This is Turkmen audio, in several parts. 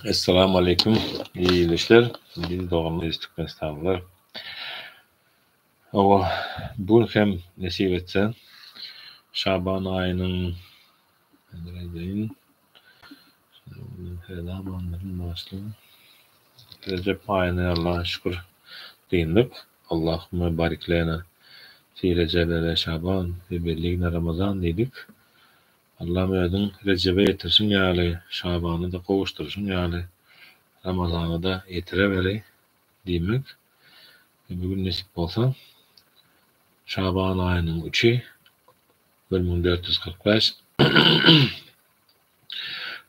Essalamu aleýkum ildeşler, din doganlar, eziz türkmenistanlylar. Hawa, bu gün hem nesip etse Şaban aýynyň aýdaýyn. Rejep aýyny Allaha şükür dyndyk. Allahümme barik lena fi Rejebe we Şaban we belligna Ramazan diýdik. Allam özüň Rejebe ýetirşiň ýaly, Şabana-da gowuşdyryşyň ýaly, Ramazana-da ýetireweri diýmek. Bu gün nesip bolsa, Şaban aýynyň üçi, 1445,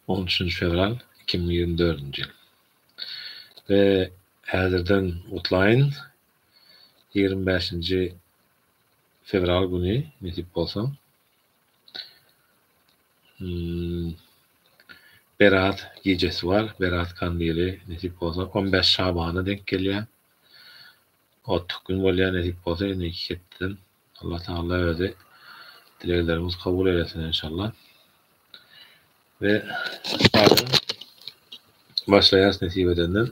13-nji fewral 2024-nji ýyl. We häzirden gutlaýyn, 25-nji fewral güni nesip bolsa, Berat gijesi bar. Berat kandili nesip bolsa 15 Şabana denk gelýär. Ottuk gün bolýar nesip bolsa indi iki hepdeden. Allah Tagala özi dileglerimizi kabul eylesin enşallah. We başlaýas nesip edenden.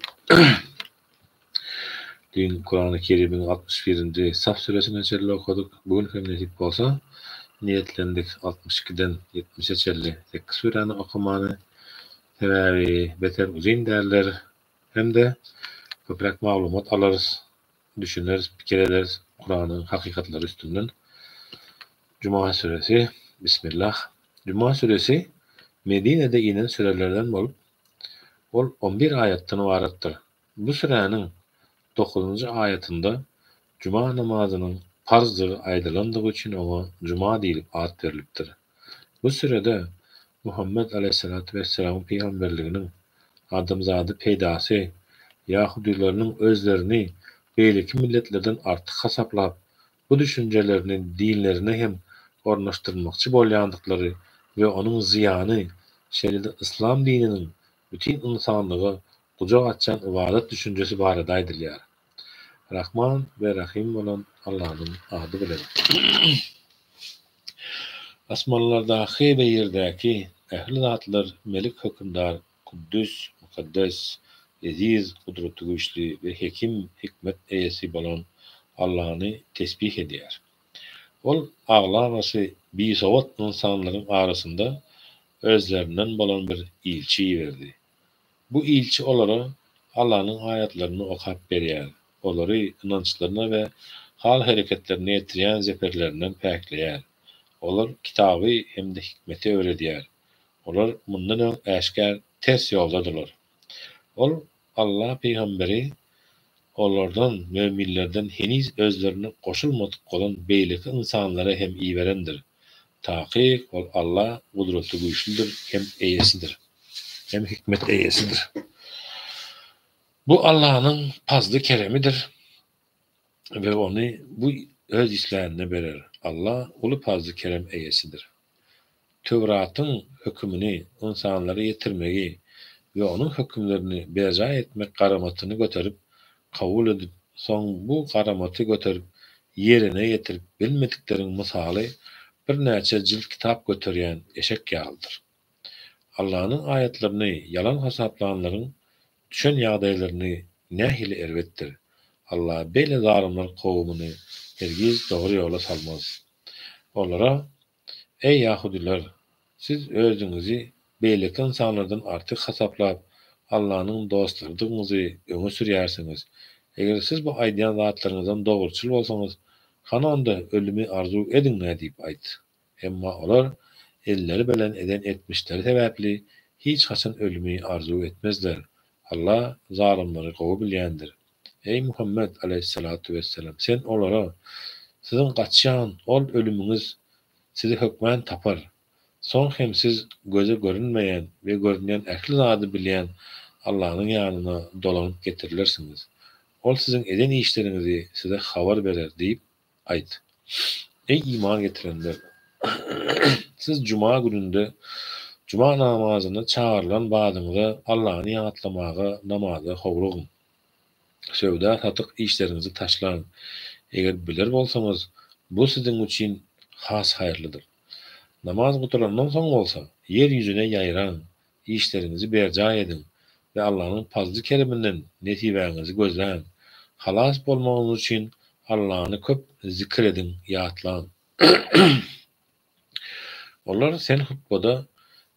Düýn Kurany Kerimiň 61-nji Saf süresine çenli okadyk. Bu gün hem nesip bolsa, niýetlendik 62-den 70-e çenli sekiz süräni okamany. Sebäbi beter uzyn däldir. Hem-de köpräk maglumat alarys, düşüneris, pikir ederis Kuranyň hakykatlary üstünden. Juma süresi, Bismillah. Juma süresi Medinede inen sürelerden bolup, ol on bir aýatdan ybaratdyr. Bu süräniň dokuzynjy aýatynda juma namazynyň parzdygy aýdylandygy üçin oňa Juma diýlip at berlipdir. Bu sürede Muhammet aleýhissalatu wessalamyň pygamberliginiň adamzada peýdasy, ýahudylarynyň özlerini beýleki milletlerden artyk hasaplap, bu düşünjelerini dinlerine hem ornaşdyrmakçy bolýandyklary we onuň zyýany, şeýle-de yslam dininiň bütin ynsanlyga gujak açýan ybadat düşünjesi barada aýdylýar. Rahman we Rahym bolan Allanyň ady bilen. Asmanlardaky we ýerdäki ähli zatlar Melik Hökümdar Kuddüs, Mukaddes, Eziz, Gudratygüýçli we Hekim, Hikmet eýesi bolan Allany tesbih edýär. Ol aglabasy bisowat ynsanlaryň arasynda özlerinden bolan bir ilçi iberdi. Bu ilçi olara Allanyň aýatlaryny okap berýär, olary ynançlaryna we hal-hereketlerine ýetirýän zeperlerinden päkleýär. Olar kitaby hem-de hikmeti öwredýär. Olar mundan öň äşgär ters ýoldadylar. Ol, Alla pygamberi olardan, möminlerden heniz özlerine goşulmadyk bolan beýleki ynsanlara hem iberendir. Takyk, Ol Alla gudraty güýçlüdir hem eýesidir, hem hikmet eýesidir. Bu Allanyň pazly-keremidir we ony bu öz islänine berer. Alla uly pazly-kerem eýesidir. Töwratyň hökümini ynsanlara ýetirmegi we onuň hökümlerini berjaý etmek garamatyny göterip, kabul edip, soň bu garamaty göterip ýerine ýetirip bilmedikleriň mysaly birnäçe jilt kitap göterýän eşek ýalydyr. Allanyň aýatlaryny ýalan hasaplanlaryň düşen ýagdaýlaryny nähili erbetdir. Alla beýle zalymlar kowumyny hergiz dogry ýola salmaz. Olara Eý, ýahudylar! Siz özüňizi beýleki ynsanlardan artyk hasaplap, Allanyň dostlarydygyňyzy öňe sürýärsiňiz. Eger siz bu aýdýan zatlaryňyzdan dogruçyl bolsaňyz, hany onda ölümi arzuw ediň-dä diýip aýt. Emma olar elleri bilen eden etmişleri sebäpli hiç haçan ölümi arzuw etmezler. Alla zalymlary gowy bilýändir. Eý, Muhammet, aleýhissalatu wessalam, sen olara, Siziň gaçýan ol ölümiňiz sizi hökmän tapar. Soň hem siz göze görünmeýän we görünýän ähli zady bilýän Allanyň ýanyna dolanyp getirilersiňiz. Ol siziň eden işleriňizi size habar berer diýip aýt. Eý, iman getirenler! Siz juma gününde juma namazyna çagyrylan badyňyza Allany ýatlamaga namaza howlugyň. Söwda-satyk işleriňizi taşlaň. Eger biler bolsaňyz, bu siziň üçin has haýyrlydyr. Namaz gutarandan soň bolsa, ýer ýüzüne ýaýraň, işleriňizi berjaý ediň. We Allanyň pazly-kereminden nesibäňizi gözläň. Halas bolmagyňyz üçin Allany köp zikir ediň, ýatlaň. Olar sen hutbada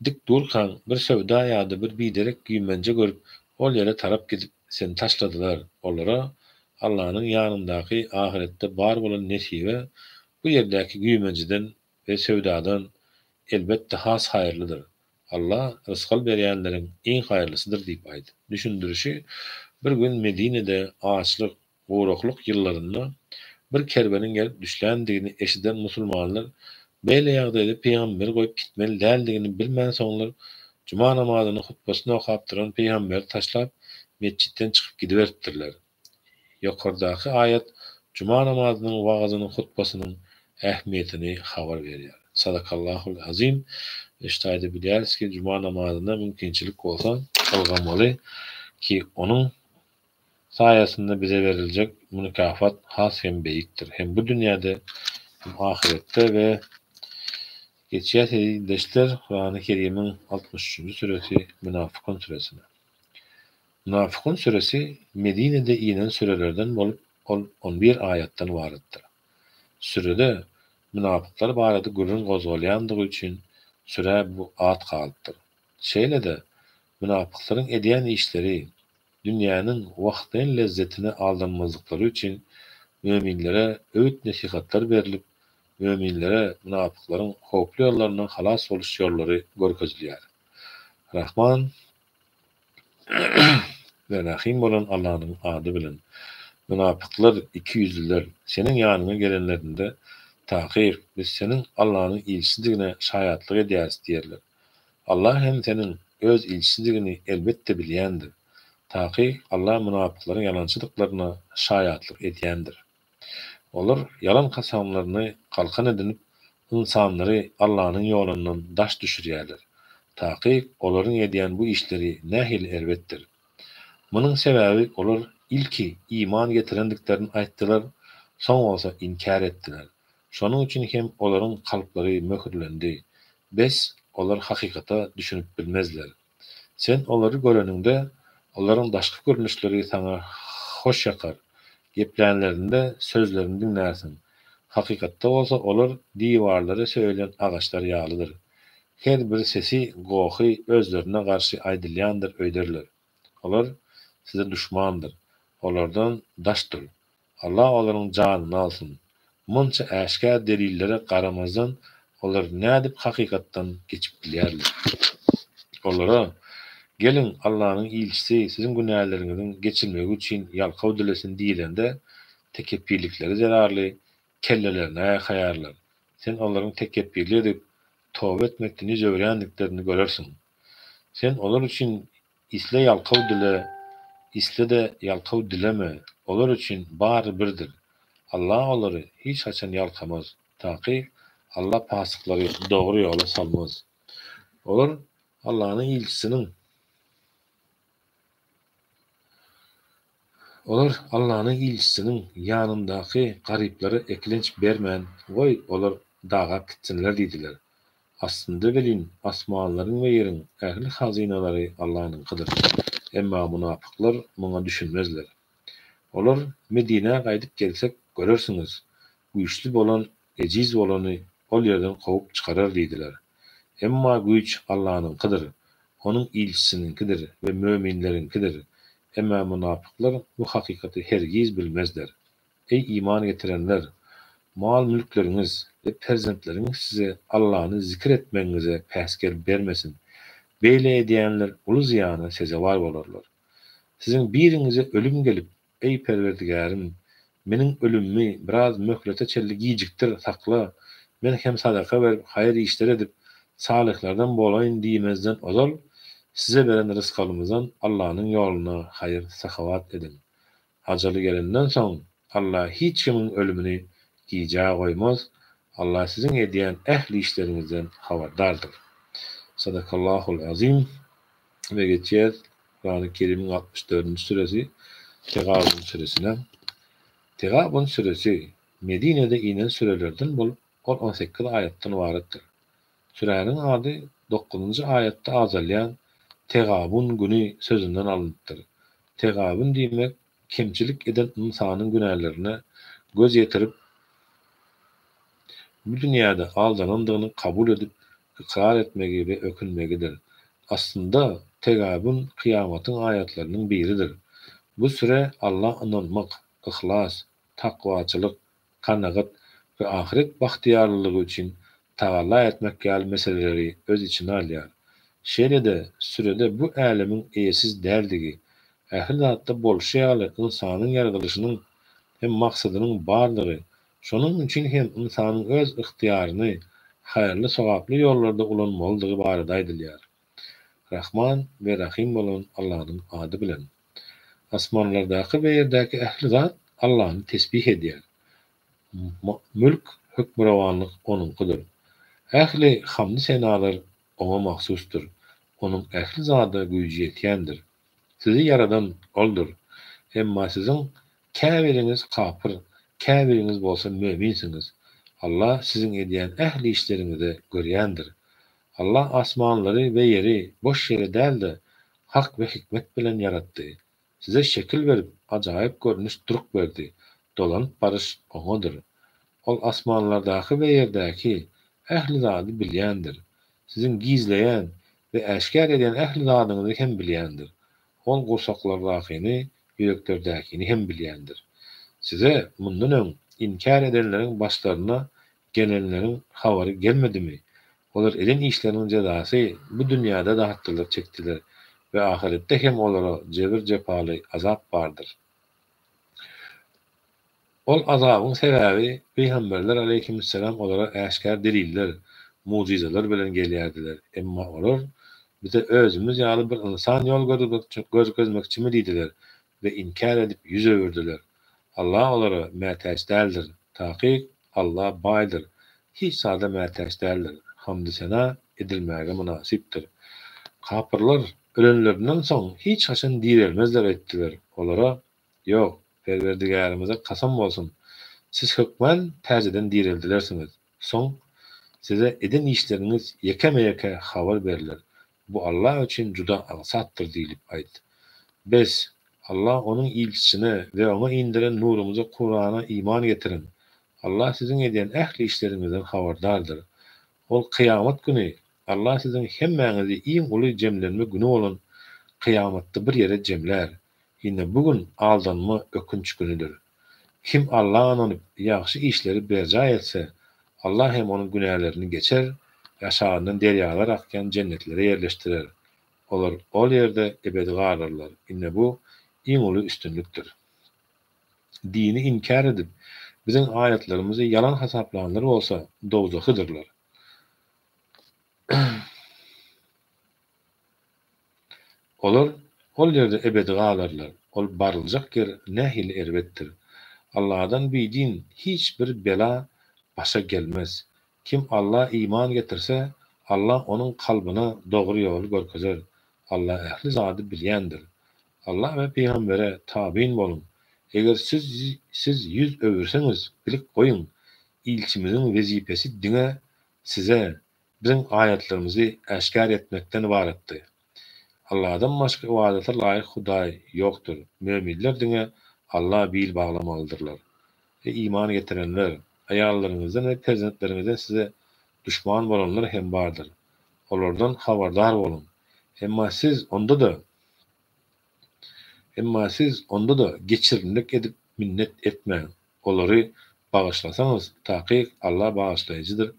dik durkaň, bir söwda ýa-da bir biderek güýmenje görüp, ol ýere tarap gidip, seni taşladylar. Olara Allanyň ýanyndaky ahyretde bar bolan nesibe bu ýerdäki güýmenjeden we söwdadan, elbetde, has haýyrlydyr. Alla rysgal berýänleriň iň haýyrlysydyr diýip aýt. Düşündirişi, Bir gün Medinede açlyk, guraklyk ýyllarynda bir kerweniň gelip düşländigini eşiden musulmanlar beýle ýagdaýda pygamberi goýup gitmeli däldigini bilmänsoňlar juma namazynyň hutbasyny okap duran pygamberi taşlap metjitden çykyp gidiberipdirler. Ýokardaky aýat juma namazynyň wagyzynyň hutbasynyň ähmiýetini habar berýär. Sadakallahul azim. Biz şu taýda bilýäris ki, juma namazyna mümkinçilik bolsa ylgamaly ki, onuň saýasynda bize beriljek mükafat has hem beýikdir. Hem bu dünýäde hem ahyretde we geçýäs eziz Kurany Kerimiň 63-nji süresi Münafykun süresine. Münafykun süresi Medinede inen sürelerden bolup, ol on bir aýatdan ybaratdyr. Sürede münafyklar barada gürrüň gozgalýandygy üçin sürä bu at galypdyr. Şeýle-de, münafyklaryň edýän işleri dünýäniň wagtlaýyn lezzetine aldanmazlyklary üçin möminlere öwüt-nesihatlar berlip, möminlere münafyklaryň howply ýollaryndan halas boluş ýollary görkezilýär. Rahman we Rahym bolan Allanyň ady bilen. Mynapyklar, ikiýüzlüler, seniň ýanyňa gelenlerinde, Takyk, biz seniň Allanyň ilçisidigine şaýatlyk edýäris diýerler. Alla hem seniň Öz ilçisidigini elbetde bilýändir. Takyk, Alla mynapyklaryň ýalançydyklaryna şaýatlyk edýändir. Olar ýalan kasamlaryny galkan edinip, ynsanlary Allanyň ýolundan daş düşürýärler. Takyk, olaryň edýän bu işleri nähili erbetdir! Munuň sebäbi olar ilki iman getirendiklerini aýtdylar, soň bolsa inkär etdiler. Şonuň üçin hem olaryň kalplary möhürlendi. Bes, olar hakykata düşünip bilmezler. Sen olary göreniňde, olaryň daşky görnüşleri saňa hoş ýakar, geplänlerinde sözlerini diňlärsiň. Hakykatda bolsa olar diwarlara söýelen agaçlar ýalydyr. Her bir sesi, gohy özlerine garşy aýdylýandyr öýderler. Olar size duşmandyr. Olardan daş dur. Allah olaryň janyny alsyn. Munça äşgär delillere garamazdan olar nädip hakykatdan geçip bilýärler? Olara, Geliň, Allanyň ilçisi siziň günäleriňiziň geçilmegi üçin ýalkaw dilesin diýlende, tekepbirlikleri zerarly kellelerini aýkaýarlar. Sen olaryň tekepbirlik edip, toba etmekden ýüz öwürýändiklerini görersiň. Sen olar üçin Isle ýalkaw dile, isle-de ýalkaw dileme, olar üçin bary birdir. Allah olary hiç haçan ýalkamaz. Takyk, Allah pasyklary dogry ýola salmaz. Olar Allanyň ilçisiniň Olar Allanyň ilçisiniň ýanyndaky garyplara eklenç bermän, goý, olar dagap gitsinler diýdiler. Aslynda welin, asmanlaryň we ýeriň ähli hazynalary Allanyňkydyr. Emma munapyklar muňa düşünmezler. Olar, Medinä gaýdyp gelsek, görersiňiz, güýçli bolan ejiz bolany ol ýerden kowup çykarar diýdiler. Emma güýç Allanyňkydyr, Onuň ilçisiniňkidir we möminleriňkidir. Emma munapyklar bu hakykaty hergiz bilmezler. Eý iman getirenler! Mal-mülkleriňiz we perzentleriňiz size Allany zikir etmegiňize päsgel bermesin. Beýle edýänler uly zyýana sezewar bolarlar. Siziň biriňize ölüm gelip, Eý Perwerdigärim! Meniň ölümimi biraz möhlete çenli gijikdir, sakla, men hem sadaka berip, haýyr işler edip, salyhlardan bolaýyn diýmezden ozal, size beren rysgalymyzdan Allanyň ýoluna haýyr-sahawat ediň. Ajaly gelenden soň, Alla hiç kimiň ölümini gijä goýmaz, Alla siziň edýän ähli işleriňizden habardardyr. Sadakallahul azim we geçýäs Kurany Kerimiň 64-nji süresi Tegabun süresine. Tegabun süresi Medinede inen sürelerden bolup, ol on sekiz aýatdan ybaratdyr. Süräniň ady dokuzynjy aýatda agzalýan. Tegabun güni sözünden alnypdyr. Tegabun diýmek kemçilik eden ynsanyň günälerine göz ýetirip, bu dünýäde aldanandygyny kabul edip, ykrar etmegi we ökünmegidir. Aslynda, Tegabun kyýamatyň aýatlarynyň biridir. Bu süre Alla ynanmak, yhlas, takwaçylyk, kanagat we ahyret bagtyýarlylygy üçin tagalla etmek ýaly meseleleri öz içine alýar. Şeýle-de, sürede bu älemiň eýesiz däldigi, ähli zatda bolşy ýaly ynsanyň ýaradylyşynyň hem maksadynyň bardygy, şonuň üçin hem ynsanyň öz ygtyýaryny haýyrly-sogaply ýollarda ulanmalydygy barada aýdylýar. Rahman we Rahym bolan Allanyň ady bilen. Asmanlardaky we ýerdäki ähli zat Allany tesbih edýär. Mülk, hökmürowanlyk Onuňkydyr. Ähli hamdy-senalar Oňa mahsusdyr. Onuň ähli zada güýji ýetýändir. Sizi ýaradan Oldur. Emma siziň käbiriňiz kapyr, käbiriňiz bolsa möminsiňiz. Allah siziň edýän ähli işleriňizi görýändir. Allah asmanlary we ýeri boş ýere däl-de, hak we hikmet bilen ýaratdy. Size şekil berip, ajaýyp görnüş durk berdi. Dolanyp baryş Oňadyr. Ol asmanlardaky we ýerdäki ähli zady bilýändir. Siziň gizleýän we äşgär edýän ähli zadyňyzy hem bilýändir. Ol gursaklardakyny, ýüreklerdäkini hem bilýändir. Size mundan öň inkär edenleriň başlaryna gelenleriň habary gelmedimi? Olar eden işleriniň jezasy bu dünýäde datlylyk çekdiler we ahyretde hem olara jebir-jepaly azap bardyr. Ol azabyň sebäbi pygamberler aleýhimüsselam olara äşgär deliller, mugjyzalar bilen gelýärdiler. Emma olar, Bize özümiz ýaly bir ynsan ýol görkezmekçimi diýdiler we inkär edip ýüz öwürdiler. Allah olara mätäç däldir. Takyk, Allah baýdyr, hiç zada mätäç däldir, hamdy-sena edilmäge mynasypdyr. Kapyrlar, ölenlerinden soň hiç haçan direlmezler öýtdüler. Olara, Ýok, Perwerdigärimize kasam bolsun, siz hökman täzeden direldilersiňiz. Soň, size eden işleriňiz ýekeme-ýeke habar berler. Bu Allah üçin juda aňsatdyr diýlip aýt. Bes, Allah Onuň ilçisine we Oňa inderen nurumyza Kurana iman getiriň. Allah siziň edýän ähli işleriňizden habardardyr. Ol kyýamat güni Allah siziň hemmäňizi iň uly jemlenme güni bolan kyýamatda bir ýere jemlär. Ine bu gün aldanma ökünç günüdir. Kim Alla ynanyp, ýagşy işleri berjaý etse, Alla hem onuň günälerini geçer we aşagyndan derýalar akýan jennetlere ýerleşdirer. Olar ol ýerde ebedi galarlar. Ine bu iň uly üstünlikdir. Dini inkär edip, biziň aýatlarymyzy ýalan hasaplanlar bolsa dowzahydyrlar. Olar ol ýerde ebedi galarlar, ol baryljak ýer nähili erbetdir! Alladan bidin hiç bir bela başa gelmez. Kim Alla iman getirse, Alla onuň kalbyna dogry ýoly görkezer. Alla ähli zady bilýändir. Alla we pygambere tabyn boluň. Eger siz siz ýüz öwürseňiz, bilip goýuň, ilçimiziň wezipesi diňe size Biziň aýatlarymyzy äşgär etmekden ybaratdy. Alladan başga ybadata laýyk hudaý ýokdur. Möminler diňe Alla bil baglamalydyrlar. Eý iman getirenler! Aýallaryňyzdan we perzentleriňizden size duşman bolanlar hem bardyr. Olardan habardar boluň! Emma siz onda-da Emma siz onda-da geçirimlik edip minnet etmäň. Olary bagyşlasaňyz, takyk Alla bagyşlaýjydyr,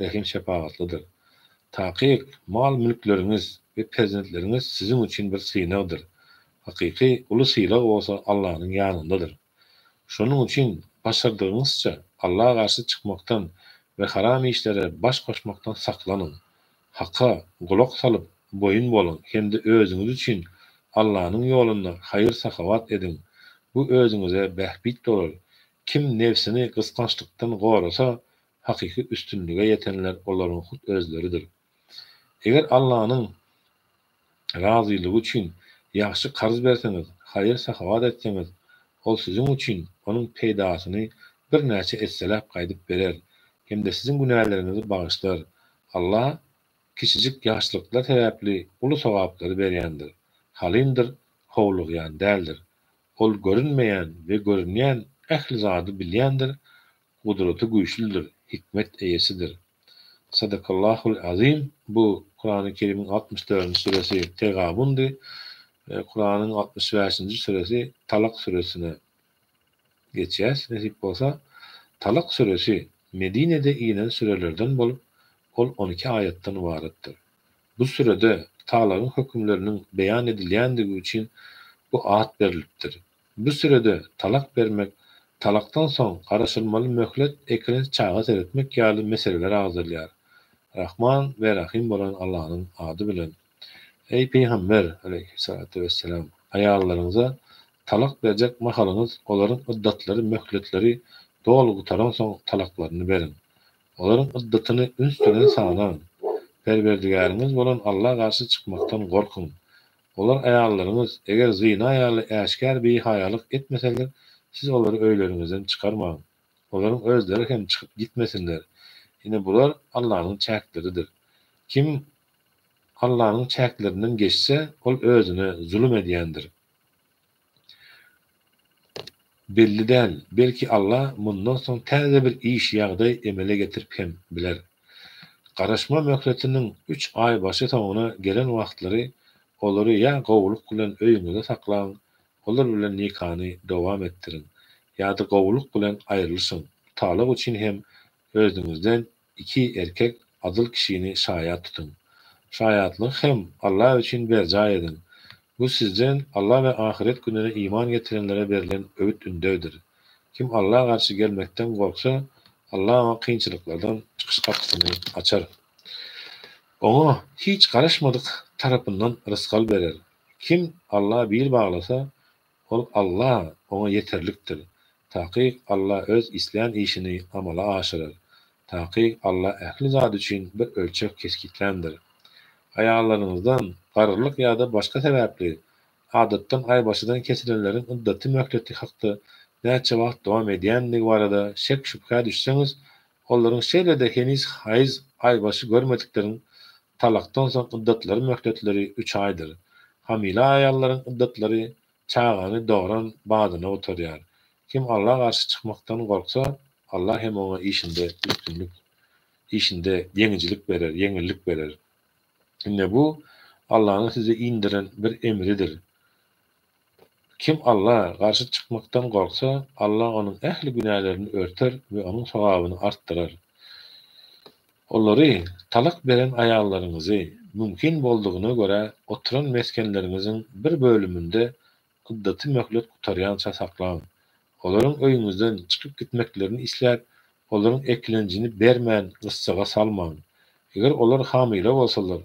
rehim-şepagatlydyr. Takyk, mal-mülkleriňiz we perzentleriňiz siziň üçin bir synagdyr. Hakyky uly sylag bolsa Allanyň ýanyndadyr. Şonuň üçin başardygyňyzça Alla garşy çykmakdan we haram işlere baş goşmakdan saklanyň. Haka gulak salyp, boýun boluň hem-de özüňiz üçin Allanyň ýolunda haýyr-sahawat ediň. Bu özüňize bähbit bolar. Kim nebsini gysgançlykdan gorasa, hakyky üstünlige ýetenler olaryň hut özleridir. Eger Allanyň razylygy üçin ýagşy karz berseňiz, haýyr-sahawat etseňiz, Ol siziň üçin onuň peýdasyny birnäçe esseläp gaýdyp berer hem-de siziň günäleriňizi bagyşlar. Alla. Kiçijik ýagşylyklar sebäpli uly sogaplary berýändir. Halymdyr, howlugýan däldir. Ol görünmeýän we görünýän ähli zady bilýändir, Gudraty güýçlüdir, hikmet eýesidir. Sadakallahul azim bu Kurany Kerimiň 64-nji süresi Tegabundy. Kuranyň 65-nji süresi Talak süresine geçýäs nesip bolsa. Talak süresi Medinede inen sürelerden bolup, ol 12 aýatdan ybaratdyr. Bu sürede talagyň hökümleriniň beýan edilýändigi üçin bu at berlipdir. Bu sürede talak bermek, talakdan soň garaşylmaly möhlet eklenç çaga seretmek ýaly meseleler agzalýar. Rahman we Rahym bolan Allanyň ady bilen. Eý pygamber, aleýhissalatu wesselam, aýallaryňyza talak berjek mahalyňyz olaryň yddatlary möhletleri doly gutaransoň talaklaryny beriň. Olaryň yddatyny üns bilen sanaň. Perwerdigäriňiz bolan Alla garşy çykmakdan gorkuň. Olar aýallaryňyz, eger zyna ýaly äşgär bihaýalyk etmeseler, siz olary öýleriňizden çykarmaň. Olaryň özleri hem çykyp gitmesinler. Ine bular Allanyň çäkleridir. Kim Allanyň çäklerinden geçse, ol özüne zulum edýändir. Belli däl, belki Alla mundan soň täze bir iş, ýagdaý emele getirip hem biler. Garaşma möhletiniň üç aý başy soňuna gelen wagtlary olary ýa gowulyk bilen öýüňizde saklaň, olar bilen nikany dowam etdiriň, ýa-da gowulyk bilen aýrylyşyň, talak üçin hem özüňizden Iki erkek adyl kişini şaýat tutuň. Şaýatlygy hem Alla üçin berjaý ediň. Bu sizden Alla we ahyret gününe iman getirenlere berlen öwüt-ündewdir. Kim Alla garşy gelmekden gorksa, Alla oňa kynçylyklardan çykyş gapysyny açar. Oňa hiç garaşmadyk tarapyndan rysgal berer. Kim Alla bil baglasa, Ol Alla oňa ýeterlikdir. Takyk Alla öz islän işini amala aşyrar. Takyk Alla ähli zat üçin bir ölçeg kesgitländir. Aýallaryňyzdan, garrylyk ýa-da başga sebäpli, adatdan aýbaşydan kesilenleriň yddaty möhleti hakda näçe wagt dowam edýändigi barada şek-şübhä düşseňiz, olaryň şeýle-de heniz haýyz aýbaşy görmedikleriň Talakdan soň yddatlary möhletleri üç aýdyr. Hamyla aýallaryň yddatlary çagany dogran badyna gutarýar. Kim Alla garşy çykmakdan gorksa, Alla hem oňa işinde üstünlik, işinde ýeňijilik berer, ýeňillik berer. Ine bu Allanyň size indiren bir emridir. Kim Alla garşy çykmakdan gorksa, Alla onuň ähli günälerini örter we onuň sogabyny artdyrar. Olary, talak beren aýallaryňyzy, mümkin boldugyna görä oturan mesgenleriňiziň bir bölüminde yddaty möhlet gutarýança saklaň. Olaryň öýüňizden çykyp gitmeklerini isläp, olaryň eklenjini bermän gyssaga salmaň. Eger olar hamyla bolsalar,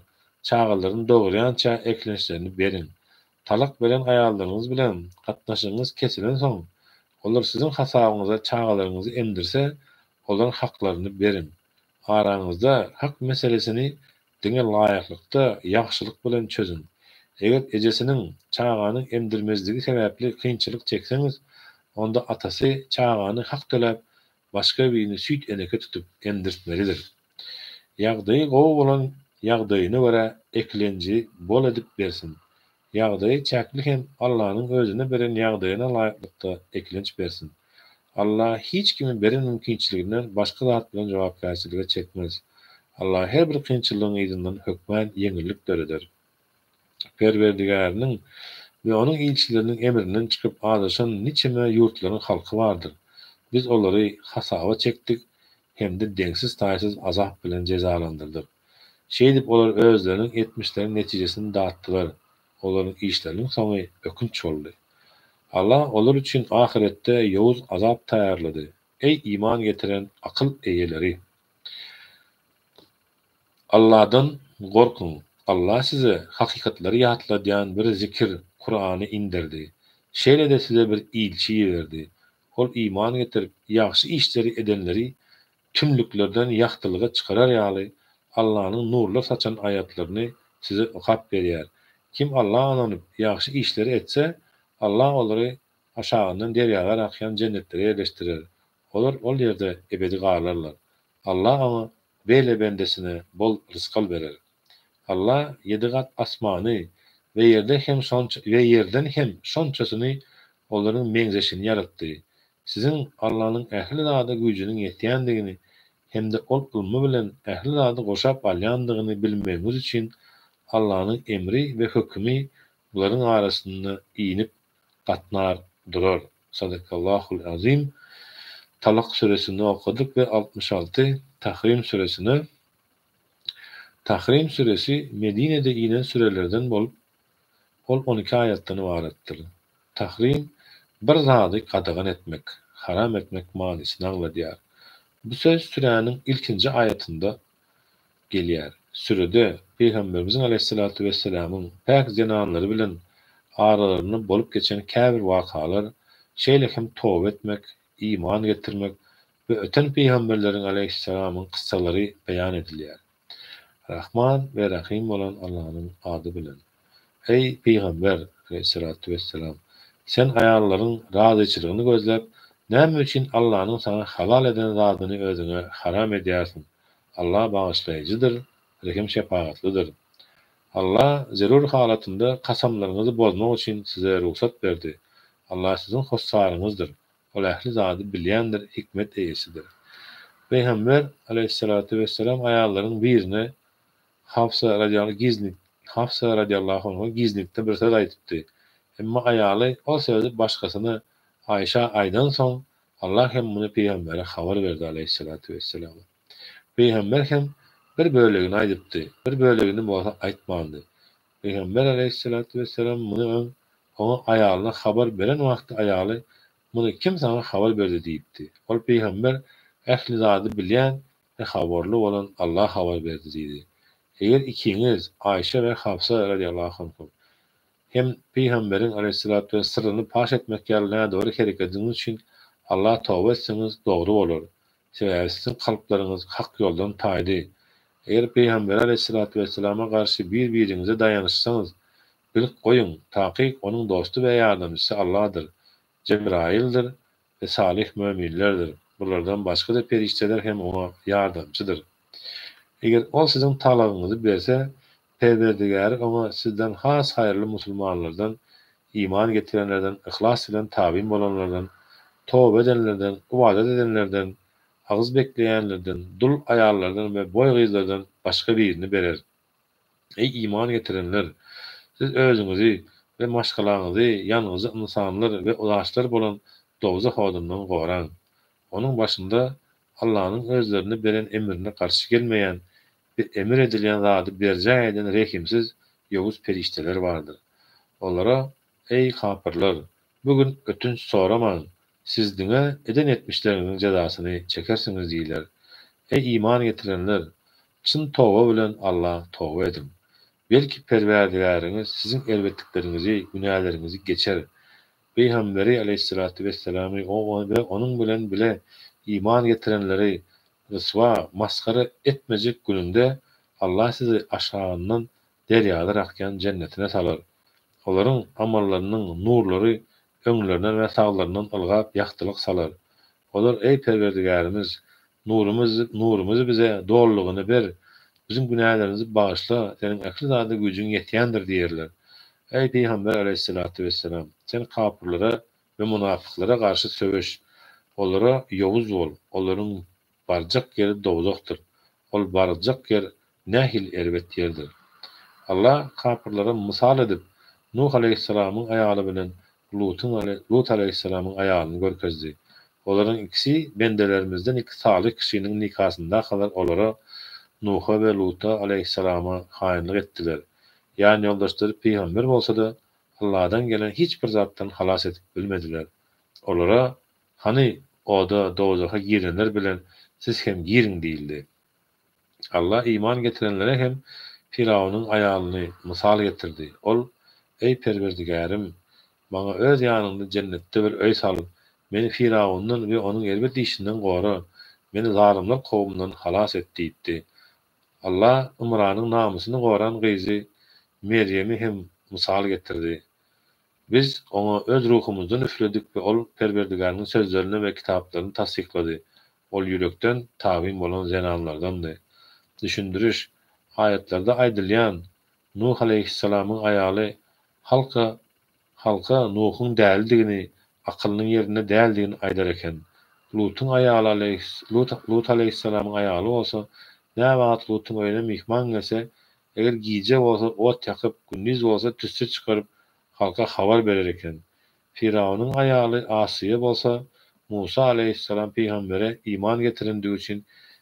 çagalaryny dogurýança eklençlerini beriň. Talak beren aýallaryňyz bilen gatnaşygyňyz kesilensoň, olar siziň hasabyňyza çagalaryňyzy emdirse, olaryň haklaryny beriň. Araňyzda hak meselesini diňe laýyklykda, ýagşylyk bilen çözüň. Eger ejesiniň çaganyň emdirmezligi sebäpli kynçylyk çekseňiz, onda atasy çagany hak töläp, başga birini süýt eneke tutup emdirtmelidir. Ýagdaýy gowy bolan ýagdaýyna görä eklenji bol edip bersin. Ýagdaýy çäkli hem Allanyň özüne beren ýagdaýyna laýyklykda eklenç bersin. Alla hiç kimi beren mümkinçiliginden başga zat bilen jogapkärçilige çekmez. Alla her bir kynçylygyň yzyndan hökmän ýeňillik döreder. Perwerdigäriniň we Onuň ilçileriniň emrinden çykyp azaşan niçeme ýurtlaryň halky bardyr. Biz olary hasaba çekdik hem-de deňsiz-taýsyz azap bilen jezalandyrdyk. Şeýdip olar özleriniň etmişleriniň netijesini datdylar, olaryň işleriniň soňy ökünç boldy. Allah olar üçin ahyretde ýowuz azap taýýarlady. Eý iman getiren akyl eýeleri! Alladan gorkuň! Allah size hakykatlary ýatladýan bir zikir, Kurany, inderdi. Şeýle-de size bir ilçi iberdi. Ol iman getirip, ýagşy işleri edenleri tümlüklerden ýagtylyga çykarar ýaly, Allanyň nurlar saçan aýatlaryny size okap berýär. Kim Alla ynanyp, ýagşy işleri etse, Allah olary aşagyndan derýalar akýan jennetlere ýerleşdirer. Olar ol ýerde ebedi galarlar. Allah oňa, beýle bendesine bol rysgal berer. Allah ýedi gat asmany we ýerde hem şonça we ýerden hem şonçasyny olaryň meňzeşini ýaratdy. Siziň Allanyň ähli zada güýjüniň ýetýändigini hem-de Ol ylmy bilen ähli zady gurşap alýandygyny bilmegiňiz üçin Allanyň emri we hökümi bularyň arasynda inip gatnar durar. Sadakallahul azim. Talak süresini okadyk we 66 Tahrim süresine Tahrim süresi Medinede inen sürelerden bolup, ol on iki aýatdan ybaratdyr. Tahrim bir zady gadagan etmek, haram etmek manysyny aňladýar. Bu söz süräniň ilkinji aýatynda gelýär. Sürede Pygamberimiziň aleýhissalatu wessalamyň päk zenanlary bilen aralarynda bolup geçen käbir wakalar, şeýle hem toba etmek, iman getirmek we öten pygamberleriň aleýhissalamyň kyssalary beýan edilýär. Rahman we Rahym bolan Allanyň ady bilen. Eý, pygamber, aleýhissalatu wessalam, sen aýallaryň razyçylygyny gözläp, näme üçin Allanyň saňa halal eden zadyny özüňe haram edýärsiň? Alla bagyşlaýjydyr, rehim-şepagatlydyr. Alla zerur halatynda kasamlaryňyzy bozmak üçin size rugsat berdi. Alla siziň hossaryňyzdyr. Ol ähli zady bilýändir, hikmet eýesidir. Pygamber, aleýhissalatu wessalam, aýallaryň birine, Hafsa radiýallahu giznik Hafsa radiýallahu anha gizlikde bir söz aýdypdy. Emma aýaly ol sözi başgasyna, Aýşa aýdansoň, Allah hem muny pygambere habar berdi aleýhissalatu wessalam. Pygamber hem bir bölegini aýdypdy, bir bölegini bolsa aýtmandy. Pygamber aleýhissalatu wessalam muny öň oňa aýalyna habar beren wagty aýaly Muny kim saňa habar berdi diýipdi. Ol pygamber ähli zady bilýän we habarly bolan Allah habar berdi diýdi. Eger ikiňiz, Aýşe we Hafsa radiýallahu anhum, hem Pygamberiň aleýhissalatu we syrryny paş etmek ýaly nädogry herekediňiz üçin Allaha toba etseňiz dogry bolar. Sebäbi siziň kalplaryňyz hak ýoldan taýdy. Eger Pygambere aleýhissalatu wesselama garşy bir-biriňize daýanyşsaňyz, bilip goýuň, takyk onuň dosty we ýardamçysy Alladyr, Jebraýyldyr we salyh möminlerdir. Bulardan başga-da perişdeler hem oňa ýardamçydyr. Eger ol siziň talagyňyzy berse, Perwerdigäri oňa sizden has haýyrly musulmanlardan, iman getirenlerden, yhlas bilen tabyn bolanlardan, toba edenlerden, ybadat edenlerden, agyz bekleýänlerden, dul aýallardan we boý gyzlardan başga birini berer. Eý, iman getirenler! Siz özüňizi we maşgalaňyzy ýangyjy ynsanlar we daşlar bolan dowzah odundan goraň! Onuň başynda Allanyň özlerine beren emrine garşy gelmeýän we emir edilýän zady berjaý eden rehimsiz, ýowuz perişdeler bardyr. Olara, Eý, kapyrlar! Bu gün ötünç soramaň, siz diňe eden etmişleriňiziň jezasyny çekersiňiz diýler. Eý, iman getirenler! Çyn toba bilen Alla toba ediň. Belki Perwerdigäriňiz siziň erbetlikleriňizi, günäleriňizi geçer. Pygamberi aleýhissalatu wesselamy we onuň bilen bile iman getirenleri ryswa, masgara etmejek gününde Allah sizi aşagyndan derýalar akýan jennetine salar. Olaryň amallarynyň nurlary öňlerinden we saglaryndan ylgap ýagtylyk salar. Olar, Eý Perwerdigärimiz! Nurumyz nurumyzy bize dolulygyna ber, biziň günälerimizi bagyşla, Seniň ähli zada güýjüň ýetýändir diýerler. Eý, Pygamber aleýhissalatu wessalam! Sen kapyrlara we munafyklara garşy söweş, olara ýowuz bol, olaryň barjak ýeri dowzahdyr, ol barjak ýer nähili erbet ýerdir. Allah kapyrlara mysal edip, Nuh aleýhissalamyň aýaly bilen Lutuň Lut aleýhissalamyň aýalyny görkezdi. Olaryň ikisi bendelerimizden iki salyh kişiniň nikasyndakalar olara, Nuha we Luta aleýhissalama haýynlyk etdiler. Ýanýoldaşlary pygamber bolsa-da, Alladan gelen hiç bir zatdan halas edip bilmediler. Olara, Hany, oda, dowzaha girenler bilen siz hem giriň diýildi. Alla iman getirenlere hem Firawunyň aýalyny mysal getirdi. Ol, Eý, Perwerdigärim! Maňa Öz ýanyňda jennetde bir öý sal, meni Firawundan we onuň erbet işinden gora, meni zalymlar kowumyndan halas et diýipdi. Alla Ymranyň namysyny goran gyzy Merýemi hem mysal getirdi. Biz oňa Öz ruhumyzdan üfledik we ol Perwerdigäriniň sözlerini we kitaplaryny tassyklady. Ol ýürekden tabyn bolan zenanlardandy. Düşündiriş, Aýatlarda aýdylýan Nuh aleýhissalamyň aýaly halka halka Nuhuň dälidigini, akylynyň ýerinde däldigini aýdar eken. Lutuň aýaly aleýhis Lut Lut aleýhissalamyň aýaly bolsa, näwagt Lutuň öýüne myhman gelse, eger gije bolsa ot ýakyp, gündiz bolsa tüsse çykaryp halka habar berer eken. Firawunyň aýaly Asyýa bolsa Musa aleýhissalam pygambere iman getirendigi üçin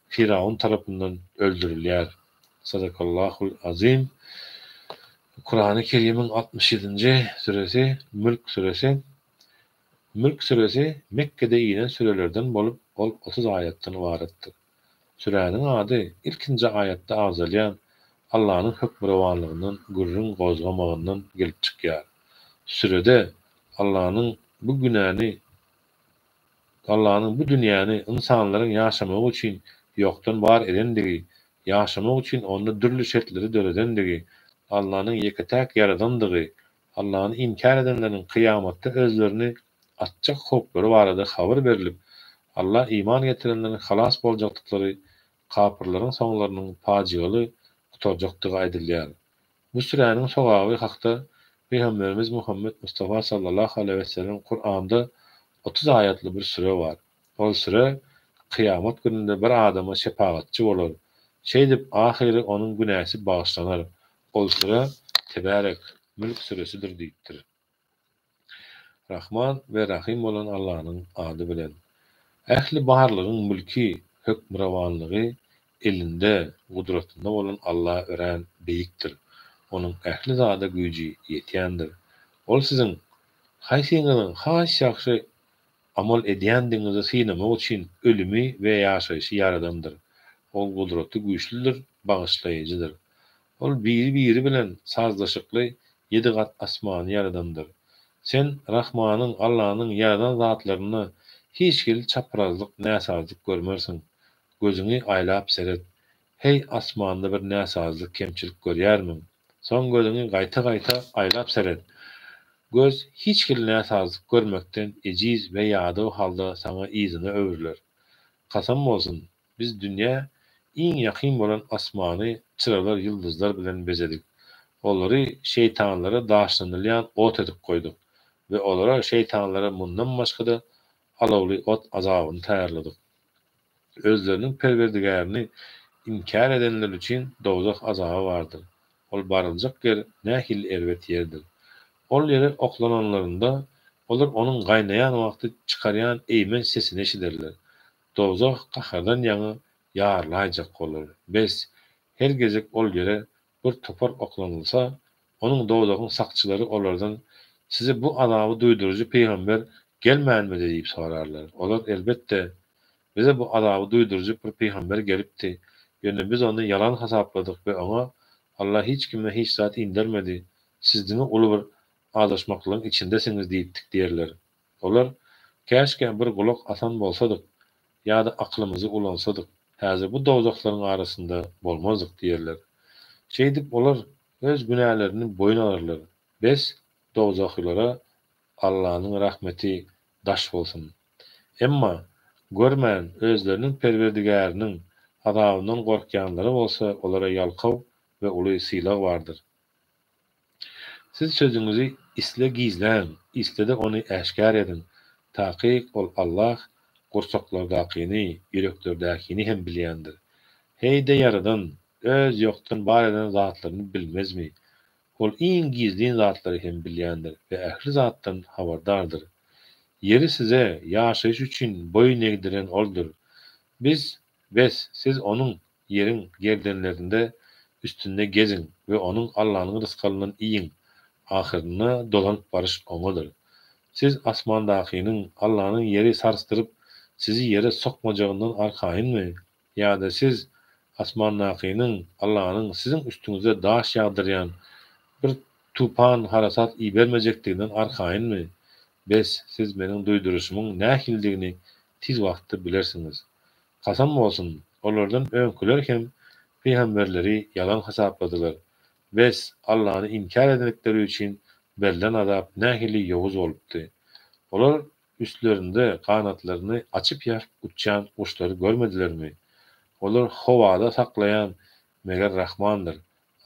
Firawun tarapyndan öldürilýär. Sadakallahul azim. Kurany Kerimiň 67-nji süresi Mülk süresi. Mülk süresi Mekgede inen sürelerden bolup, ol 30 aýatdan ybaratdyr. Süräniň ady ilkinji aýatda agzalýan Allanyň hökmürowanlygyndan gürrüň gozgamagyndan gelip çykýar. Sürede Allanyň bu günäni Allanyň bu dünýäni ynsanlaryň ýaşamagy üçin ýokdan bar edendigi, ýaşamak üçin onda dürli şertleri döredendigi, Allanyň ýeke-täk ýaradandygy, Allany inkär edenleriň kyýamatda özlerini atjak howplary barada habar berlip, Alla iman getirenleriň halas boljakdyklary, kapyrlaryň soňlarynyň pajygaly gutarjakdygy aýdylýar. Bu süräniň sogaby hakda Pygamberimiz Muhammet Mustafa sallallahu aleýhi wesellem Kuranda 30 aýatly bir süre bar. Ol süre kyýamat gününde bir adama şepagatçy bolar. Şeýdip ahyry onuň günäsi bagyşlanar. Ol süre Tebärek, Mülk süresidir diýipdir. Rahman we Rahym bolan Allanyň ady bilen. Ähli barlygyň mülki, hökmürowanlygy elinde, gudratynda bolan Alla örän beýikdir. Onuň ähli zada güýji ýetýändir. Ol siziň haýsyňyzyň has ýagşy amal edýändigiňizi synamak üçin ölümi we ýaşaýşy ýaradandyr. Ol gudraty güýçlüdir, bagyşlaýjydyr. Ol biri-biri bilen sazlaşykly ýedi gat asmany ýaradandyr. Sen Rahmanyň, Allanyň, ýaradan zatlarynda hiç hili çaprazlyk, näsazlyk görmersiň. Gözüňi aýlap seret. Heý, asmanda bir näsazlyk, kemçilik görýärmiň? Soň gözüňi gaýta-gaýta aýlap seret. Göz hiç hili näsazlyk görmekden ejiz we ýadaw halda saňa yzyna öwrüler. Kasam bolsun, Biz dünýä iň ýakyn bolan asmany çyralar, ýyldyzlar bilen bezedik. Olary şeýtanlara daşlanylýan ot edip goýduk we olara, şeýtanlara, mundan başga-da alawly ot azabyny taýýarladyk. Özleriniň Perwerdigärini inkär edenler üçin dowzah azaby bardyr. Ol baryljak ýer nähili erbet ýerdir! Ol ýere oklananlarynda, olar onuň gaýnaýan wagty çykarýan eýmenç sesini eşiderler. Dowzah gahardan ýaňa ýarylaýjak bolar. Bes, her gezek ol ýere bir topar oklanylsa, onuň dowzahyň sakçylary olardan, Size bu azaby duýduryjy pygamber gelmänmidi diýip sorarlar. Olar, Elbetde, bize bu azaby duýduryjy bir pygamber gelipdi. Ýöne biz ony ýalan hasapladyk we oňa, Alla hiç kime hiç zat indermedi, siz diňe uly bir azaşmaklygyň içindesiňiz diýipdik diýerler. Olar, Käşgä bir gulak asan bolsadyk ýa-da akylymyzy ulansadyk, häzir bu dowzahlaryň arasynda bolmazdyk diýerler. Şeýdip olar öz günälerini boýun alarlar. Bes, dowzahylara Allanyň rahmeti daş bolsun! Emma, görmän, özleriniň Perwerdigäriniň azabyndan gorkýanlara bolsa olara ýalkaw we uly sylag bardyr. Siz sözüňizi isle gizläň, isle-de ony äşgär ediň, takyk Ol, Allah, gursaklardakyny, ýüreklerdäkini hem bilýändir. Heý-de Ýaradan, Öz ýokdan bar eden zatlaryny bilmezmi? Ol iň gizlin zatlary hem bilýändir we ähli zatdan habardardyr. Ýeri size ýaşaýyş üçin boýun egdiren Oldur. Biz, bes, siz Onuň, ýeriň, gerdenlerinde, üstünde, geziň we Onuň, Allanyň, rysgalyndan iýiň, ahyrynda dolanyp baryş Oňadyr. Siz asmandakynyň, Allanyň, ýeri sarsdyryp, sizi ýere sokmajagyndan arkaýynmy? Ýa-da siz asmandakynyň, Allanyň, siziň üstüňize daş ýagdyrýan bir tupan, harasat ibermejekdiginden arkaýynmy? Bes, siz meniň duýduryşymyň nähilidigini tiz wagtda bilersiňiz. Kasam bolsun, olardan öňküler hem pygamberleri ýalan hasapladylar. Bes, Allany inkär edendikleri üçin berlen azap nähili ýowuz bolupdy. Olar üstlerinde ganatlaryny açyp-ýapyp uçýan guşlary görmedilermi? Olar howada saklaýan Meger Rahmandyr,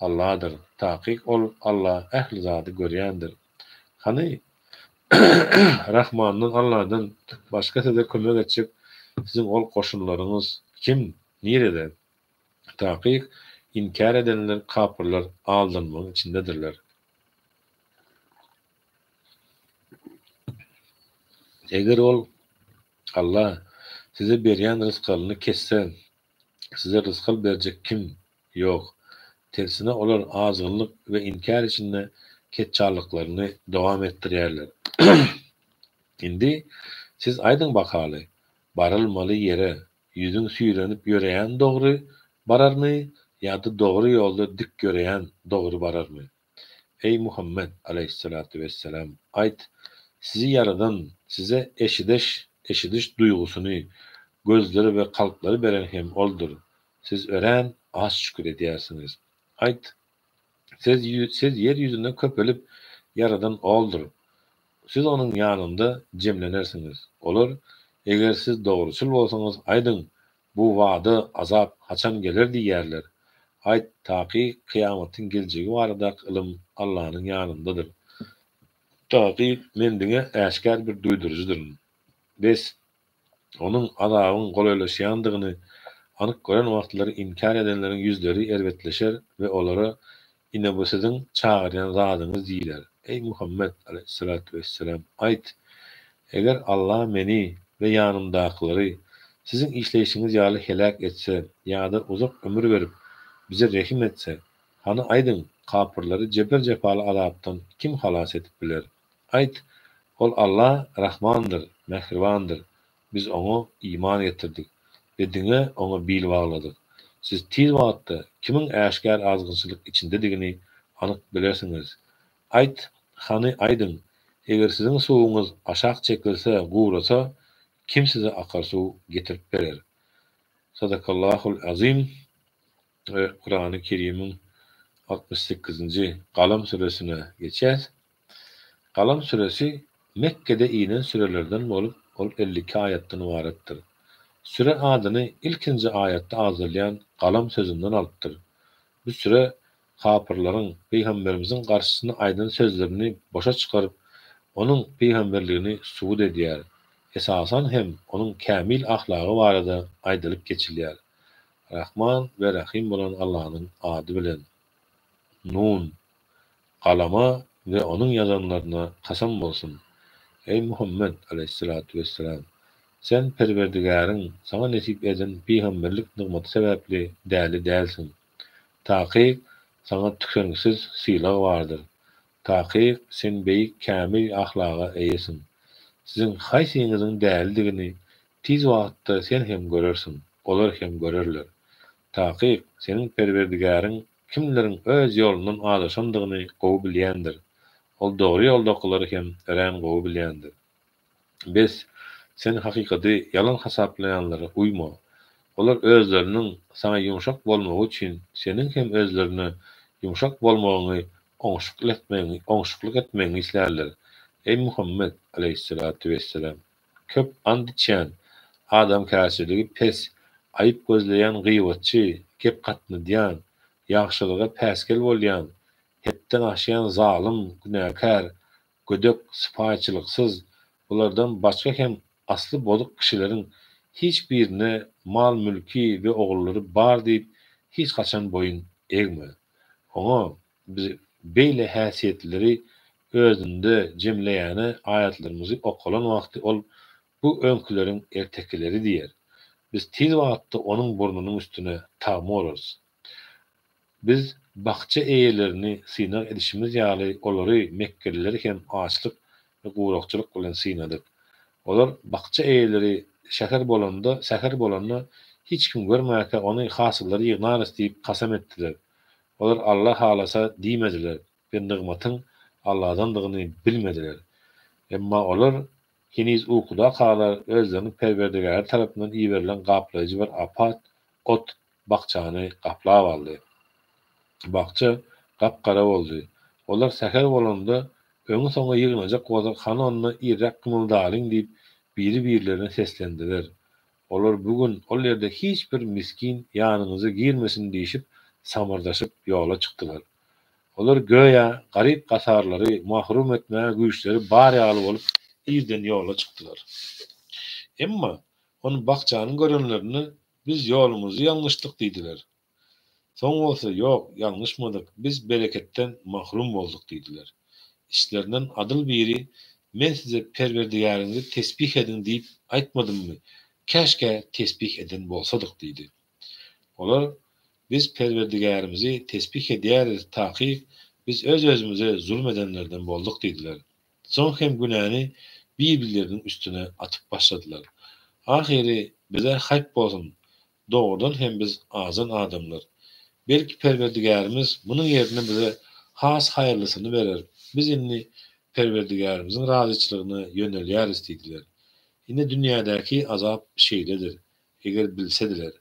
Alladyr. Takyk Ol, Alla, ähli zady görýändir. Hany, Rahmandan, Alladan, başga size kömek etjek siziň ol goşunlaryňyz kim, nirede? Takyk, inkär edenler, kapyrlar, aldanmagyň içindedirler. Eger Ol, Alla, size berýän rysgalyny kesse, size rysgal berjek kim? Ýok. Tersine olar azgynlyk we inkär içinde ketjallyklaryny dowam etdirýärler. Indi siz aýdyň bakaly, barylmaly ýere ýüzüň süýrenip ýöreýän dogry bararmy ýa-da dogry ýolda dik ýöreýän dogry bararmy? Eý, Muhammet, aleýhissalatu wesselam, aýt, Sizi ýaradan, size eşideş, eşidiş duýgusyny, gözleri we kalplary beren hem Oldur. Siz örän az şükür edýärsiňiz. Aýt, Siz, siz ýer ýüzünde köpelip, ýaradan Oldur. Siz Onuň ýanynda jemlenersiňiz. Olar, Eger siz dogruçyl bolsaňyz, aýdyň, Bu wada, azap, haçan geler diýýärler. Aýt, takyk kyýamatyň geljegi baradaky ylym Allanyň ýanyndadyr. Takyk men diňe äşgär bir duýduryjydyryn. Bes, Onuň, azabyň, golaýlaşýandygyny anyk gören wagtlary inkär edenleriň ýüzleri erbetleşer we olara, Ine bu siziň çagyrýan zadyňyz diýler. Eý, Muhammet, aleýhissalatu wesselam, aýt, Eger Alla meni we ýanymdakylary siziň işleýşiňiz ýaly heläk etse ýa-da uzak ömür berip, bize rehim etse, hany aýdyň, kapyrlary jebir-jepaly azapdan kim halas edip biler? Aýt, Ol Alla Rahmandyr, Mähribandyr, biz Oňa iman getirdik we diňe Oňa bil bagladyk. Siz tiz wagtda kimiň äşgär azgynçylyk içindedigini anyk bilersiňiz. Aýt, hany aýdyň, eger siziň suwuňyz aşak çekilse, gurasa, kim size akar suw getirip berer? Sadakallahul azim we Kurany Kerimiň 68-nji Galam süresine geçýäs. Galam süresi Mekgede inen sürelerden bolup, ol 52 aýatdan ybaratdyr. Süre adyny ilkinji aýatda agzalýan galam sözünden alypdyr. Bu süre kapyrlaryň Pygamberimiziň garşysyna aýdan sözlerini boşa çykaryp, onuň pygamberligini subut edýär. Esasan hem onuň kämil ahlagy barada aýdylyp geçilýär. Rahman we Rahym bolan Allanyň ady bilen. Nun. Galama we onuň ýazanlaryna kasam bolsun! Eý, Muhammet, aleýhissalatu wesselam! Sen Perwerdigäriň saňa nesip eden pygamberlik nygmaty sebäpli däli dälsiň. Takyk, saňa tükeniksiz sylag bardyr. Takyk, sen beýik kämil ahlaga eýesiň. Siziň haýsyňyzyň dälidigini tiz wagtda sen hem görersiň, olar hem görerler. Takyk, seniň Perwerdigäriň kimleriň öz ýolundan azaşandygyny gowy bilýändir. Ol dogry ýoldakylary hem örän gowy bilýändir. Bes, sen hakykaty ýalan hasaplaýanlara uýma. Olar özleriniň saňa ýumşak bolmagy üçin seniň hem özlerine ýumşak bolmagyňy oňşukly oňşuklyk etmegiňi islärler. Eý, Muhammet, aleýhissalatu wesselam! Köp ant içýän, adamkärçiligi pes, aýyp gözleýän gyýbatçy, gep gatnadýan, ýagşylyga päsgel bolýan, hetden aşýan zalym, günäkär, gödek, sypaýyçylyksyz, bulardan başga hem asly bozuk kişileriň hiç birine mal-mülki we ogullary bar diýip hiç haçan boýun egme. Oňa Biz beýle häsiýetleri özünde jemleýäne aýatlarymyzy okalan wagty ol, Bu öňküleriň ertekileri diýer. Biz tiz wagtda onuň burnunyň üstüne tagma urarys. Biz bakja eýelerini synag edişimiz ýaly olary, mekgelileri hem açlyk we gurakçylyk bilen synadyk. Olar bakja eýeleri şäher bolanda, säher bolanda hiç kim görmänkä ony hasyllary ýygnarys diýip kasam etdiler. Olar Alla halasa diýmediler we nygmatyň Alladandygyny bilmediler. Emma olar heniz ukudakalar özleriniň Perwerdigäri tarapyndan iberilen gaplaýjy bir apat, ot, bakjany gaplap aldy. Bakja gap-gara boldy. Olar säher bolanda, öňi-soňy ýygnajak bolsak hany onda irräk gymyldalyň diýip biri-birlerine seslendiler. Olar bu gün ol ýerde hiç bir misgin ýanyňyza girmesin diýşip samyrdaşyp ýola çykdylar. Olar göýä garyp-gasarlary mahrum etmäge güýçleri bar ýaly bolup irden ýola çykdylar. Emma ony bakjany görenlerinde biz ýolumyzy ýalňyşdyk diýdiler. Soň bolsa ýok, ýalňyşmadyk, biz bereketden mahrum bolduk diýdiler. Içlerinden adyl biri Men size Perwerdigäriňizi tesbih ediň diýip aýtmadymmy, käşgä tesbih eden bolsadyk diýdi. Olar, Biz Perwerdigärimizi tesbih edýäris, takyk, biz öz-özümize zulum edenlerden bolduk diýdiler. Soň hem günäni bir-birleriniň üstüne atyp başladylar. Ahyry, Bize haýp bolsun, dogrudan hem biz azan adamlar. Belki Perwerdigärimiz munuň ýerine bize has haýyrlysyny berer, biz indi Perwerdigärimiziň razyçylygyna ýönelýäris diýdiler. Ine dünýädäki azap şeýledir. Eger bilsediler,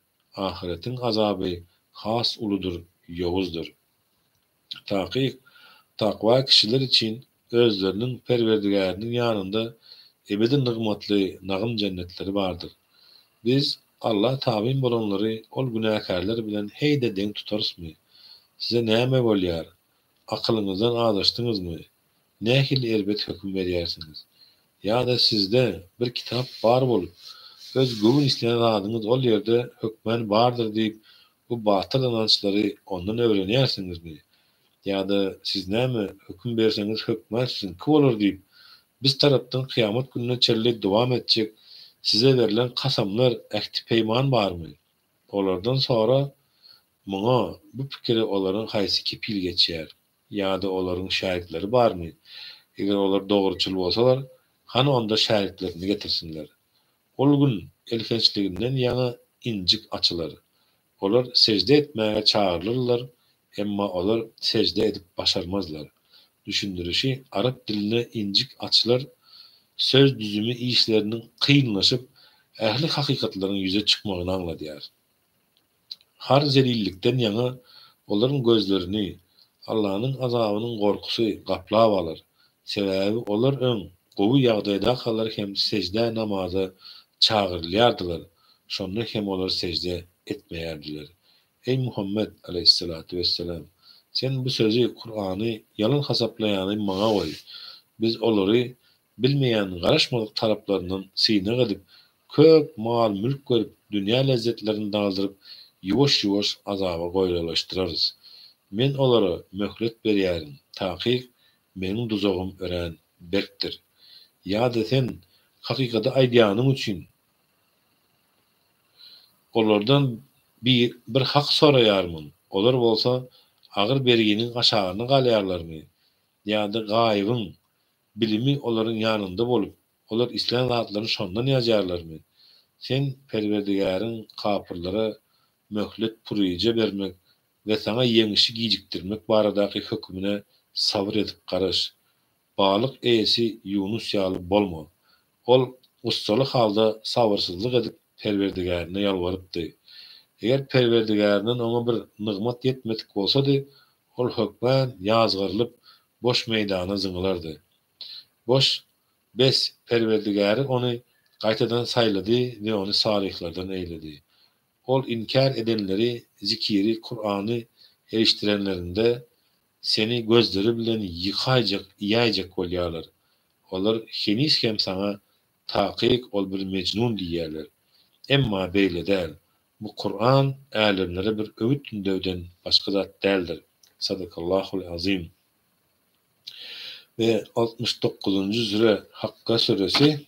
ahyretiň azaby has uludyr, ýowuzdyr. Takyk, takwa kişiler üçin özleriniň Perwerdigäriniň ýanynda ebedi nygmatly nagym jennetleri bardyr. Biz Alla tabyn bolanlary ol günäkärler bilen heý-de deň tutarysmy? Size näme bolýar? Akylyňyzdan azaşdyňyzmy? Nähili erbet höküm berýärsiňiz? Ýa-da sizde bir kitap bar bolup, öz göwün islän zadyňyz ol ýerde hökmän bardyr diýip, bu batyl ynançlary ondan öwrenýärsiňizmi? Ýa-da siz näme höküm berseňiz hökmän siziňki bolar diýip, biz tarapdan kyýamat gününe çenli dowam etjek size berlen kasamlar, ähti-peýman barmy? Olardan sora, muňa, bu pikire olaryň haýsy kepil geçýär? Ýa-da olaryň şägirtleri barmy? Eger olar dogruçyl bolsalar, hany onda şägirtlerini getirsinler. Ol gün elhençliginden ýaňa injik açylar. Olar sežde etmäge çagyrylyrlar, emma olar sežde edip başarmazlar. Düşündirişi Arap dilinde injik açylar söz düzümi işleriniň kynlaşyp, ähli hakykatlaryň ýüze çykmagyny aňladýar. Har-zelillikden ýaňa olaryň gözlerini Allanyň azabynyň gorkusy gaplap alar. Sebäbi olar öň gowy ýagdaýdakalar hem seždä namaza çagyrylýardylar, şonda hem olar sežde etmeýärdiler. Eý Muhammet, aleýhissalatu wessalam! Sen bu sözi, Kurany, ýalan hasaplaýany maňa goý. Biz olary bilmeýän garaşmadyk taraplaryndan synag edip, köp mal-mülk berip, dünýä lezzetlerini daldyryp, ýuwaş-ýuwaş azaba goýralaşdyrarys. Men olara möhlet berýärin, takyk Meniň duzagym örän berkdir. Ýa-da sen hakykaty aýdýanyň üçin olardan bir bir hak soraýarmyň, olar bolsa agyr berginiň aşagynda galýarlarmy? Ýa-da gaýybyň Bilimi olaryň ýanynda bolup, olar islän zatlaryny şondan ýazýarlarmy? Sen Perwerdigäriň kapyrlara möhlet puryja bermek we saňa ýeňişi gijikdirmek baradaky hökümine sabyr edip garaş. Balyk eýesi Ýunus ýaly bolma. Ol gussaly halda sabyrsyzlyk edip Perwerdigärine ýalbarypdy. Eger Perwerdigärinden oňa bir nygmat ýetmedik bolsady, ol hökmän ýazgarylyp, boş meýdana zyňylardy. Boş, bes, Perwerdigäri ony gaýtadan saýlady we ony salyhlardan eýledi. Ol inkär edenleri zikiri, Kurany, erişdirenlerinde, seni gözleri bilen ýykaýjak, iýäýjek bolýarlar. Olar heniz hem saňa Takyk ol bir mejnun diýýärler. Emma beýle däl. Bu Kuran älemlere bir öwüt-ündewden başga zat däldir. Sadakallahul azim. We altmyş dokuzynjy süre Hakka süresi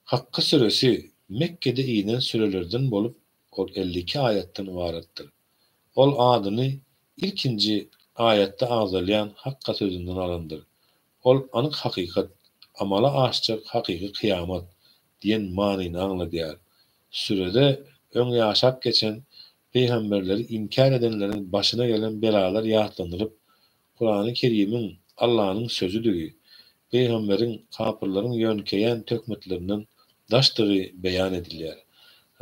Hakka süresi Mekgede inen sürelerden bolup, ol 52 aýatdan ybaratdyr. Ol adyny ilkinji aýatda agzalýan Hakka sözünden alandyr. Ol anyk hakykat, amala aşjak hakyky kyýamat diýen manyny aňladýar. Sürede öň ýaşap geçen pygamberleri inkär edenleriň başyna gelen belalar ýatlanylyp, Kurany Kerimiň Allanyň sözüdigi, pygamberiň kapyrlaryň ýöňkeýän töhmetlerinden daşdygy beýan edilýär.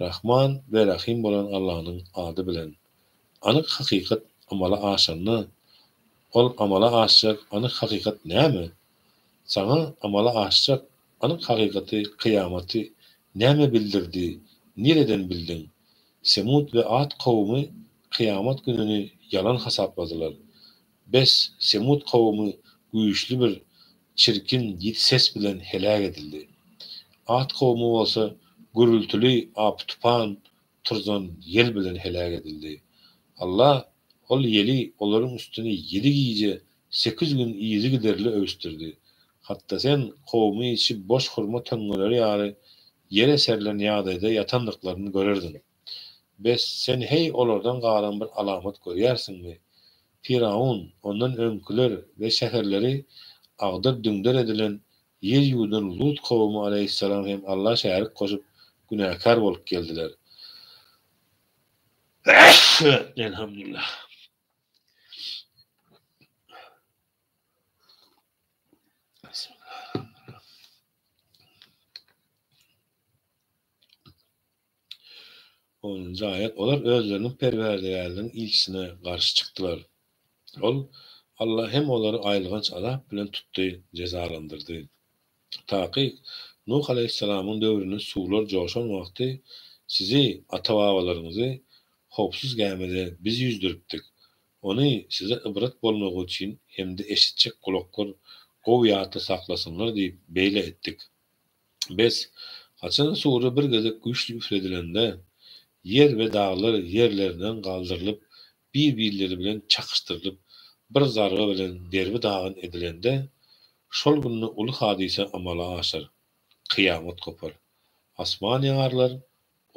Rahman we Rahym bolan Allanyň ady bilen. Anyk hakykat amala aşanda, ol amala aşjak anyk hakykat näme? Saňa amala aşjak anyk hakykaty, kyýamaty näme bildirdi, nireden bildiň? Semud we Ad kowumy kyýamat gününi ýalan hasapladylar. Bes, Semud kowumy güýçli bir çirkin ýiti ses bilen heläk edildi. Ad kowumy bolsa gürrültili apy-tupan turzan ýel bilen heläk edildi. Allah ol ýeli olaryň üstüne ýedi gije, sekiz gün yzygiderli öwüsdirdi. Hatda sen kowumy içi boş hurma töňňeleri ýaly ýere serlen ýagdaýda ýatandyklaryny görerdiň. Bes, sen heý olardan galan bir alamat görýärsiňmi? Fyrawn, ondan öňküler we şäherleri agdar-düňder edilen ýer ýuwudan Lut kowumy aleýhissalam hem Alla şärik goşup günäkär bolup geldiler. Elhamdülillah. Onunjy aýat, Olar özleriniň Perwerdigäriniň ilçisine garşy çykdylar. Ol, Alla, hem olary aýylganç azap bilen tutdy, jezalandyrdy. Takyk, Nuh alaýhyssalamyň döwründe suwlar joşan wagty sizi, ata-babalaryňyzy, howpsuz gämide biz ýüzdüripdik. Ony size ybrat bolmagy üçin hem-de eşitjek gulaklar gowy ýatda saklasynlar diýip beýle etdik. Bes, haçan sura bir gezek güýçli üfledilende, ýer we daglar ýerlerinden galdyrylyp, bir-birleri bilen çakyşdyrylyp, bir zarba bilen derbi-dagyn edilende, şol günde uly hadysa amala aşar, kyýamat gopar. Asman ýarylar,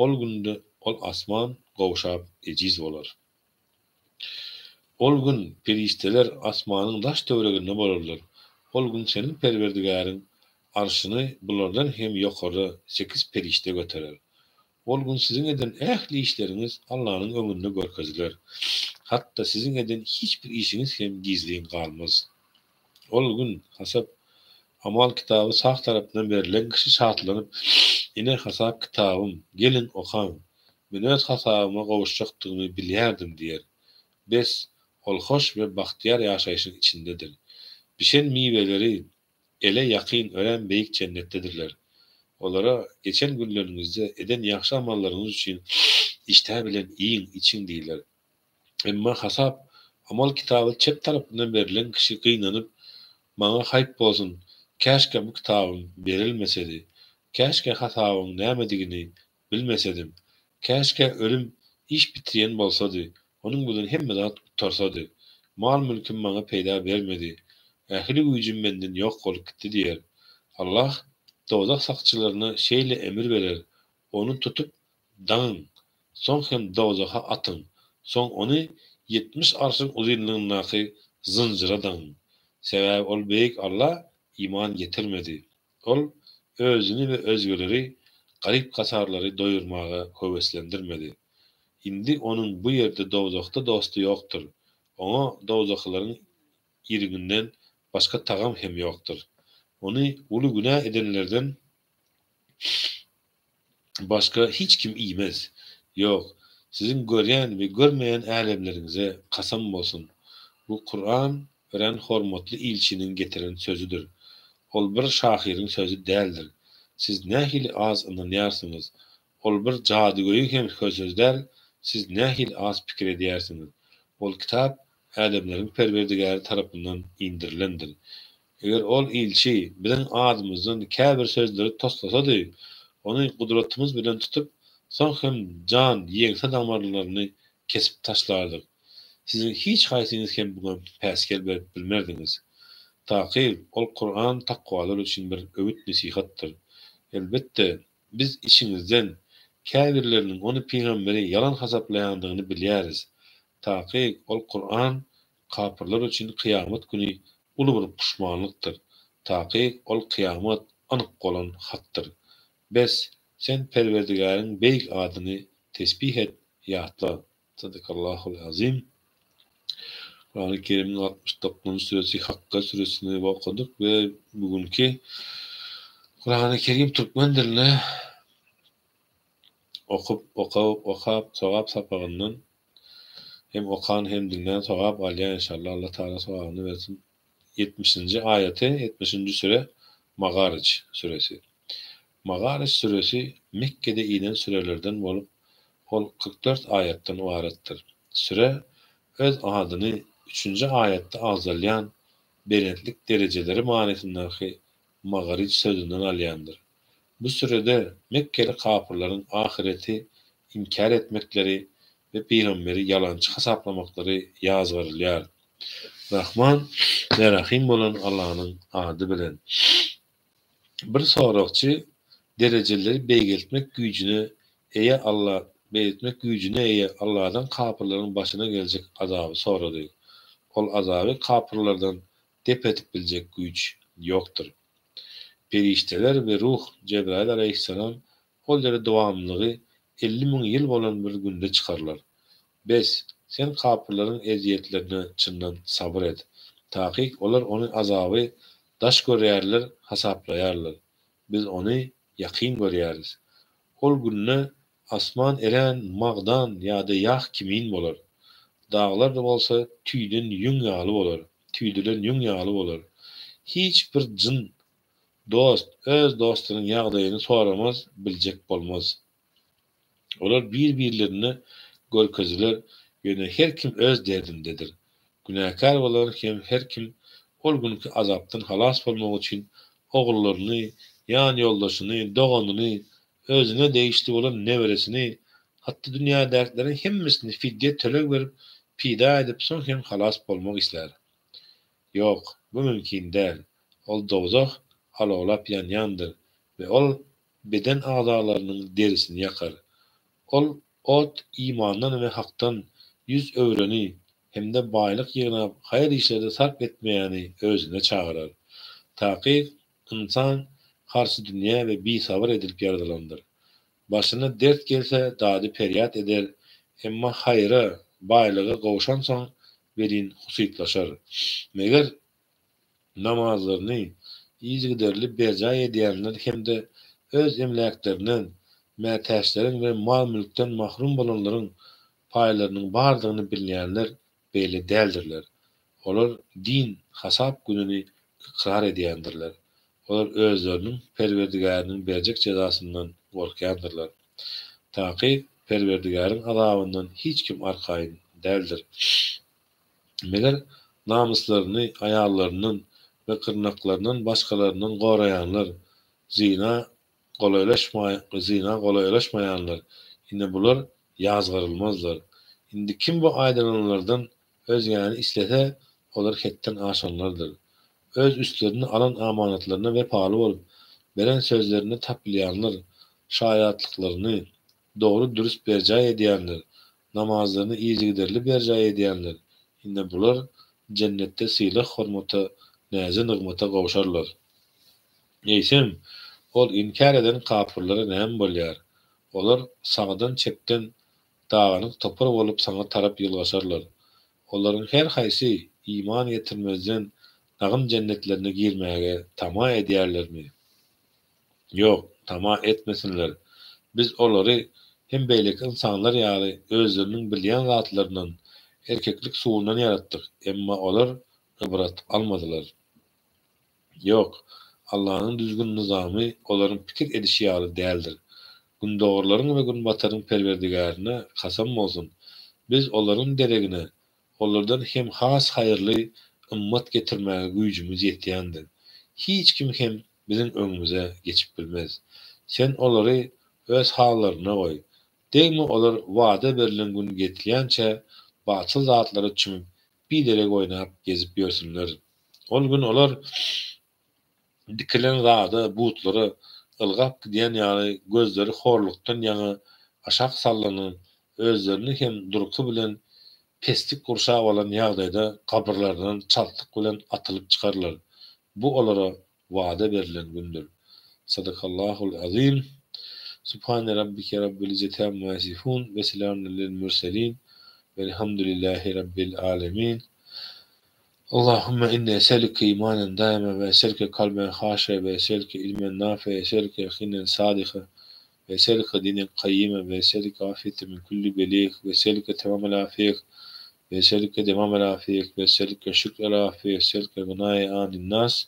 ol günde ol asman gowşap ejiz bolar. Ol gün perişdeler asmanyň daş-töwereginde bolarlar. Ol gün seniň Perwerdigäriň Arşyny bulardan hem ýokarda sekiz perişde göterer. Ol gün siziň eden ähli işleriňiz Allanyň öňünde görkeziler. Hatda siziň eden hiç bir işiňiz hem gizlin galmaz. Ol gün hasap amal kitaby sag tarapyndan berlen kişi şatlanyp, Ine hasap kitabym, geliň okaň! Men öz hasabyma gowuşjakdygymy bilýärdim diýer. Bes, ol hoş we bagtyýar ýaşaýşyň içindedir. Bişen miweleri ele ýakyn örän beýik jennetdedirler. Olara, Geçen günleriňizde eden ýagşy amallaryňyz üçin işdä bilen iýiň, içiň diýler. Emma hasap, amal kitaby çep tarapyndan berlen kişi gynanyp, Maňa haýp bolsun, käşgä bu kitabym berilmesedi, käşgä hasabyň nämedigini bilmesedim. Käşgä ölüm iş bitirýän bolsady, onuň bilen hemme zat gutarsady. Mal-mülküm maňa peýda bermedi. Ähli güýjüm menden ýok bolup gitdi diýer. Allah dowzah sakçylaryna şeýle emir berer, Ony tutup, daňyň, soň hem dowzaha atyň, soň ony 70 arşyn uzynlygyndaky zynjyra daňyň. Sebäbi ol beýik Alla iman getirmedi. Ol özüni we özgeleri, garyp-gasarlary doýurmaga höweslendirmedi. Indi onuň bu ýerde dowzahda dosty ýokdur. Oňa dowzahylaryň iriňinden başga tagam hem ýokdur. Ony uly günä edenlerden Başga hiç kim iýmez. Ýok, siziň görýän we görmeýän älemleriňize kasam bolsun! Bu Kuran örän hormatly ilçiniň getiren sözüdir. Ol bir şahyryň sözi däldir. Siz nähili az ynanýarsyňyz! Ol bir jadygöýüň hem sözi däl, siz nähili az pikir edýärsiňiz! Ol kitap älemleriň Perwerdigäri tarapyndan indirilendir. Eger ol ilçi biziň adymyzdan käbir sözleri toslasady, ony gudratymyz bilen tutup, soň hem jan ýeňse damarlaryny kesip taşlardyk. Siziň hiç haýsyňyz hem buňa päsgel berip bilmerdiňiz. Takyk, ol Kuran takwalar üçin bir öwüt-nesihatdyr. Elbetde, biz içiňizden käbirleriniň ony pygamberi ýalan hasaplaýandygyny bilýäris. Takyk, ol Kuran kapyrlar üçin kyýamat güni uly bir puşmanlykdyr. Takyk ol kyýamat anyk bolan hakdyr. Bes, sen Perwerdigäriň beýik adyny tesbih et, ýatla. Sadakallahul azim. Kurany Kerimiň 69-njy süresi Hakka süresini okadyk we bu günki Kurany Kerim türkmen diline okup, okap, sogap sapagyndan Hem okan hem diňlän sogap alýar enşalla Allah Tagala sogabyny bersin. Ýetmişinji aýaty ýetmişinji süre Magaryç süresi. Magaryç süresi Mekgede inen sürelerden bolup ol 44 aýatdan ybaratdyr. Süre. öz adyny üçünji aýatda agzalýan belentlik derejeleri manysyndaky Magaryj sözünden alýandyr. Bu sürede mekgeli kapyrlaryň ahyreti inkär etmekleri we pygamberi ýalançy hasaplamaklary ýazgarylýar. Rahman we Rahym bolan Allanyň ady bilen. Bir soragçy derejeleri beýgeltmek güýjüne eýe Alla beýgeltmek güýjüne eýe Alladan kapyrlaryň başyna geljek azaby sorady. Ol azaby kapyrlardan dep edip biljek güýç ýokdur. Perişdeler we ruh, Jebraýyl alaýhyssalam, ol ýere dowamlylygy 50 müň ýyl bolan bir günde çykarlar. Bes, sen kapyrlaryň ezýetlerine çyndan sabyr et. Takyk olar ony azaby daş görýärler hasaplaýarlar. Biz ony ýakyn görýäris. Ol günde asman erän magdan ýa-da ýag kimin bolar. Daglar bolsa tüýden ýüň ýaly bolar, tüýdülen ýüň ýaly bolar. Hiç bir jyn dost öz dostunyň ýagdaýyny soramaz, biljek bolmaz. Olar bir-birlerine görkeziler, ýöne her kim öz derdindedir. Günäkär bolan hem her kim ol günki azapdan halas bolmak üçin ogullaryny, ýan-ýoldaşyny, doganyny, özüne degişli bolan neberesini, hatda dünýädäkileriň hemmesini fidýe töleg berip, pida edip, soň hem halas bolmak islär. Ýok, bu mümkin däl. Ol dowzah alawlap ýanýandyr we ol beden agzalarynyň derisini ýakar. Ol ot imandan we hakdan ýüz öwreni hem-de baýlyk ýygnap haýyr işlerde sarp etmeýäni özüne çagyrar. Takyk, ynsan harsydünýä we bisabyr edilip ýaradylandyr. Başyna dert gelse dady-perýat eder, emma haýra, baýlyga gowşansoň welin husytlaşar. Meger, namazlaryny yzygiderli berjaý edýänler hem-de öz emläklerinden mätäçleriň we mal-mülkden mahrum bolanlaryň paýlarynyň bardygyny bilýänler beýle däldirler. Olar din, hasap gününi ykrar edýändirler. Olar özleriniň Perwerdigäriniň berjek jezasyndan gorkýandyrlar. Takyk, Perwerdigäriň azabyndan hiç kim arkaýyn däldir. Meger, namyslaryny aýallaryndan we gyrnaklaryndan başgalaryndan goraýanlar, zyna zyna golaýlaşmaýanlar, ine bular ýazgarylmazlar. Indi kim bu aýdylanlardan özgäni islese, olar hetden aşanlardyr. Öz üstlerine alan amanatlaryna wepaly bolup, beren sözlerinde tapylýanlar, şaýatlyklaryny dogry-dürüst berjaý edýänler, namazlaryny yzygiderli berjaý edýänler, ine bular jennetde sylag-hormata, näze-nygmata gowşarlar. Eýsem, ol inkär eden kapyrlara näme bolýar? Olar sagdan-çepden dagynyk topar bolup saňa tarap ýylgaşarlar. Olaryň her haýsy iman getirmezden nagym jennetlerine girmäge tama edýärlermi? Ýok, tama etmesinler. Biz olary hem beýleki ynsanlar ýaly özleriniň bilýän zatlaryndan, erkeklik suwundan ýaratdyk, emma olar ybrat almadylar. Ýok, Allanyň düzgün-nyzamy olaryň pikir edişi ýaly däldir. Gündogarlaryň we Günbataryň Perwerdigärine kasam bolsun, biz olaryň deregine olardan hem has haýyrly ymmat getirmäge güýjümiz ýetýändir. Hiç kim hem biziň öňümize geçip bilmez. Sen olary öz hallaryna goý. Degme olar wada berlen gün getlýänçä batyl zatlara çümüp biderek oýnap gezip ýörsünler. Ol gün olar dikilen zada, butlara ylgap gidýän ýaly gözleri horlukdan ýaňa aşak sallanan, özlerini hem durky bilen peslik gurşap alan ýagdaýda gabyrlaryndan çaltlyk bilen atylyp çykarlar. Bu olara wada berlen gündür. Sadakallahul azim. Subhane rabbike rabbil izzeti amma ýasifun we selamun alel murselin velhamdülillahi rabbil alemin. Allahümme inni eselüke imanen daime ve eselüke kalben haşe ve eselüke ilmen nafe ve eselüke yakinen sadiha ve eselüke dinen kayyime ve eselüke afiyete min kulli belih ve eselüke temamel afiyet ve eselüke demamel afiyet ve eselüke şükrel afiyet ve eselüke gınaye anin nas.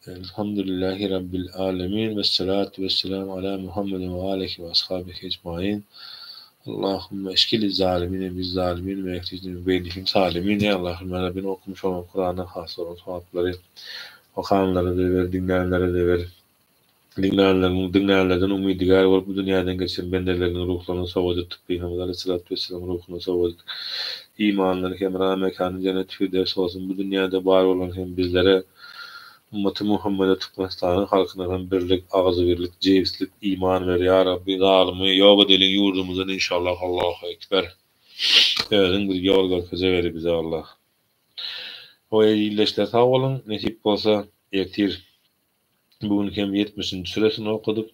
Elhamdülillahi Rabbil alemin ve salatu ve selamu ala Muhammedin ve aleyhi ve ashabihi ecmain. Allahümme eşkili zalimine biz zalimin ve ehlicine min beynihim salimin. Ey Allahym ýa Rabbim okumyş bolan Kurana has bolan sogaplary okanlara-da ber, diňlänlere-de ber. Diňlänleriň, diňlänlerden umydygär bolup bu dünýäden geçen bendeleriniň ruhlaryna sowgat etdik. Pygamber aleýhissalatu wessalamyň ruhuna sowgat etdik. Imanlary hemra mekany jennet firdevs bolsun. Bu dünýäde bar bolan hem bizlere Ymmaty Muhammede Türkmenistanyň halkyna hem birlik, agzybirlik, jebislik, iman ber ýa Rabbi zalymy ýok edeliň ýurdumyzdan inşallah Allahu Ekber. Özüň bir ýol görkezeweri bize Allah. Oý ildeşler sag boluň nesip bolsa ertir bu gün hem ýetmişinji süresini okadyk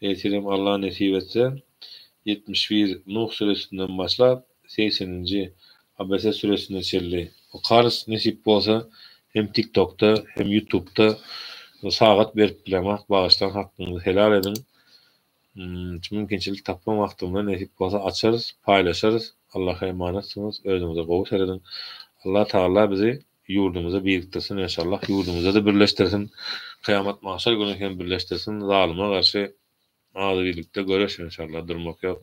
ertirem Allah nesip etse 71 Nuh süresinden başlap segseninji Abese süresine çenli okarys nesip bolsa hem tiktokda hem ýutubda sagat berip bilemok bagyşlaň hakkyňyzy helal ediň mümkinçilik tapan wagtymda nesip bolsa açarys paýlaşarys Allaha emanatsyňyz özüňize gowy serediň Allah Tagala bizi ýurdumyza birikdirsin enşallah ýurdumyzada birleşdirsin kyýamat magşar güni hem birleşdirsin zalyma garşy agzybirlikde göreş enşallah durmak ýok.